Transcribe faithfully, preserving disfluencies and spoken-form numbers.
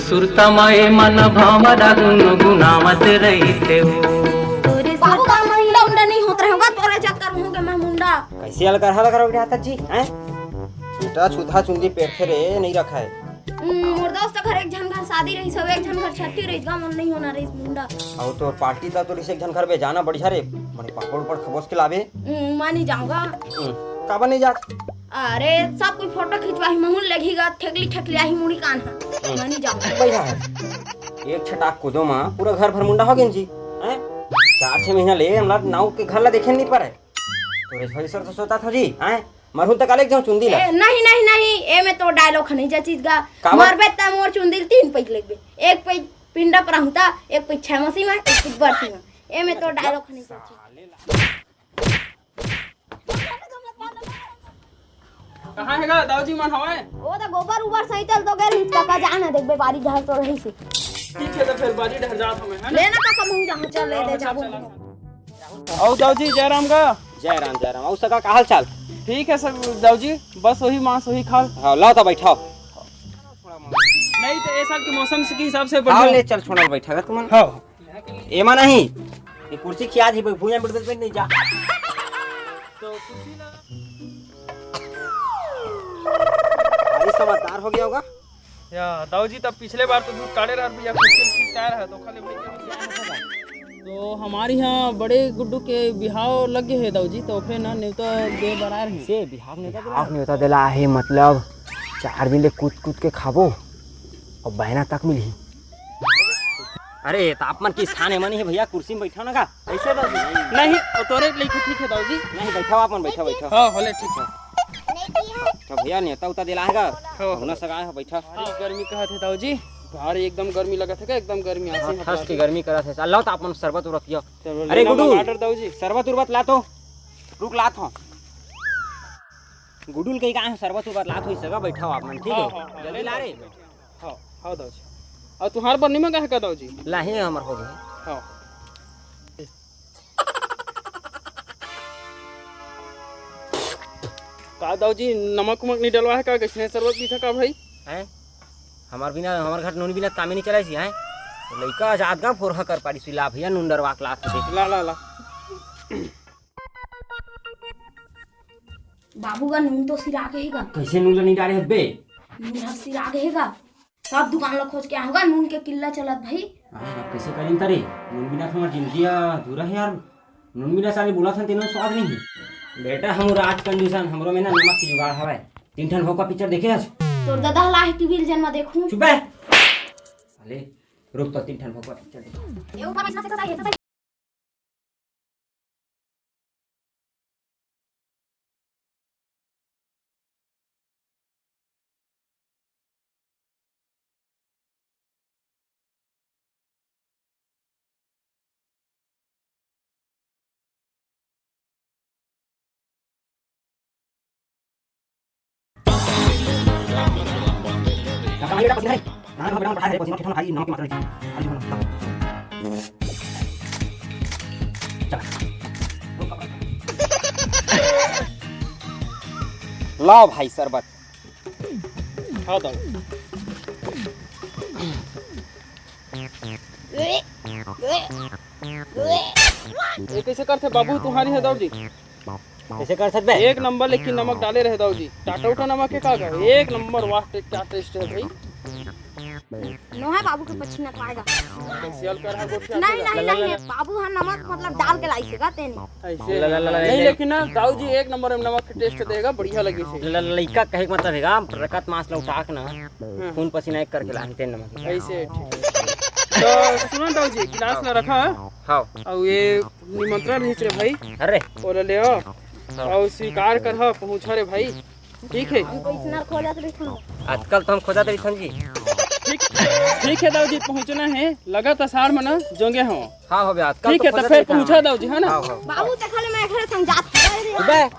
सुरता म ए मन भावना गुनगुनावत रहिथे ओ। तोरे बाबू का मुंडा उंडा नहीं होत रहे होगा, तोरे चक्कर में होगे मैं मुंडा। कैसे अलग हल करोगे आदत जी, हैं? बेटा, छुधा चुंदी पेरथे रे, नहीं रखा है। हम्म, मोर दोस्त घर एक झन घर शादी रही, सब एक झन घर छट्ठी रही, का मन नहीं होना रही मुंडा। और तो पार्टी ला तो रिसे एक झन घर बे जाना बढ़िया रे, मने पापड़ उपड़ खबोस के लाबे। हम्म, मैं नहीं जाऊंगा। हम्म, काबर नहीं जात? अरे, सब कोई फोटो खिंचवाही, महूं लगही गा, ठेकली ठेकली आही मुड़ी कान हा। हम्म। मैं नहीं जाऊंगा। बढ़िया है। एक छटाक कूदो मा पूरा घर भर मुंडा हो गेन जी, हैं? चार छह महीना ले हमला नाऊ के घर ला देखे नहीं पारे। तोरे भविष्य तो सोता था जी, हैं? मरहूं तक आले जाऊं चुंदी ला। ए, नहीं, नहीं, नहीं, ए में तो डायलॉग नहीं जचीस गा। काबर? मरबे त मोर चुंदी ल तीन पैक लेबे। एक पैक पिंडा पर रहूं ता, एक पैक छह मसी में, एक पैक बरसी में। ए में तो डायलॉग नहीं जचीस। कहाँ है गा दाऊ जी मन हवय? ओ तो गोबर उबर सैतल तो गेल, तका जा ना देखबे बारी झाल तो रही से। ठीक है, तो फिर बारी डहर जात हमें, है ना? लेना का कम जा, चल ले हाँ, दे चल, जाबो। चल, चल। अउ दाऊ जी, जय राम गा। जय राम, जय राम। अउ सगा, का हाल चाल? ठीक है सब दाऊ जी, बस वही मांस वही खाल। हाँ, लाओ तो बैठाओ। नहीं तो ए साल के मौसम से के हिसाब से हाँ, बढ़िया। ले चल, छोड़ा बैठा गा तुमन। हाँ। एमा नहीं, ये कुर्सी खिया जी, भुइयां बिल्कुल बैठ नहीं जा। तो कुर्सी ला। भारी समझदार हो गया होगा। या, दाऊ जी, तब पिछले बार तो दूध काढ़े रहत भैया, कुछ खिसकाए रहत, ओखर ले भाई के तो हमारे यहाँ बड़े गुड्डू के बिहाव लग गए है दाऊ जी, तो ओकरे ना नेवता दे बर आए रहे। से बिहाव नेवता देला? बिहाव नेवता देला आहे, मतलब चार दिन ले कूद कूद के खाबो और बहना तक मिलही। अरे, तो आप मन किस खाने मनी है भैया, कुर्सी में बैठा ना का? ऐसे दाऊ जी? नहीं, वो तोरे लइके ठीक है दाऊ जी। नहीं, बैठा आप मन, बैठा, बैठा। हाँ, होले ठीक है। तो भैया, नेता उता दिला है का? हाँ। अपना सगा है, बैठा। हाँ, गर्मी कहत है दाऊ जी, भारी एकदम गर्मी लगत है का? एकदम गर्मी आसी हाँ, है ठस के भारी। गर्मी करत है। लाओ तो आप मन शरबत उरबत पियो। चलो, अरे ले लो गुड्डू, मंगा order दाऊ जी। शरबत उरबत ला तो, रुक लात हो। गुड्डू ल कही का है, शरबत उरबत लात हो, इस जगह बैठा हो आप मन, ठीक है? हाँ, हाँ, हाँ, जल्दी ले ला लो। रे। हाँ, हाँ, दाऊ जी। अउ तुहार बर निमक आहे का, दाऊ जी? लाही, हमर हो गए। हाँ। का दाऊ जी, नमक उमक नहीं डलवा है का? कैसने शरबत पीथा का भाई? हैं? हमार बिना, हमार घर नून बिना कामे नहीं चलाइसी, हैं? लइका जात गा फोरहा कर पारी सुई, ला भैया, नून डरवा के लात दे। ला, ला, ला। बाबू का नून तो सिरा के ही गा। कैसे नून ला नहीं डारे हब्बे? नून ह सिरा के ही गा। सब दुकान ला खोज के आऊंगा, नून के किल्ला चलत भाई। हाँ, अब कैसे करें तारे? नून बिना तो हमार जिंदगी अधूरा है यार। नून बिना साले बोला था, तेनो स्वाद नहीं है। बेटा, हम राज कंजूसन, हमरो में ना नमक की जुगाड़ हवाए। तीन ठन भोका पिक्चर देखे आज? तोर दादा ला है टीवी जन्मा देखूं। चुप है। साले, रुक तो तीन ठन भोका पिक्चर देखे। ये ऊपर में से, से, से, से, से। लाओ भाई शरबत। हाँ दाऊ। ये कैसे करथे बाबू तुम्हारी है दाऊ जी? कैसे कर सकते हैं? एक नंबर लेकिन नमक डाले रहे दाऊ जी। टाटा उठा नमक के का का? एक नंबर, वाह, टे-, क्या टेस्ट है भाई। नोहे बाबू के पछीना खाएगा। कैसे हल कर है गोठिया नहीं, के? नहीं, नहीं, नहीं, बाबू हा नमक मतलब डाल के लाई से का तेने। ऐसे ला, ला, ला, ला, नहीं, ला। लेकिन ना दाऊ जी एक नंबर में नमक के टेस्ट देगा, बढ़िया लगे से। ल-, ल-, लइका कहे के मतलब है का, रकत मांस ला उठा के ना, हाँ। खून पसीना एक करके लान तेन नमक। ऐसे ठीक। तो सुनो दाऊ जी, गिलास ला रखा। हाँ। और ये निमंत्रण रहिस रे भाई। अरे। ओला ले आ। हाँ। अउ स्वीकार करहा, पहुँचा रे भाई। ठीक है। हम तो इतना खोजत रहिथन। आजकल तो हम खोजत रहिथन जी। ठीक, ठीक है दाऊ जी, पहुँचना है। लगत असाढ़ मना जोंगे हो। हाँ, हो बे, आजकल ठीक तो है, तो खोजत फिर रहिथन। पहुँचा दाऊ जी, है ना? हाँ, हाँ। बाबू, ते खाली मैं एकरे संग जात हूँ। बे।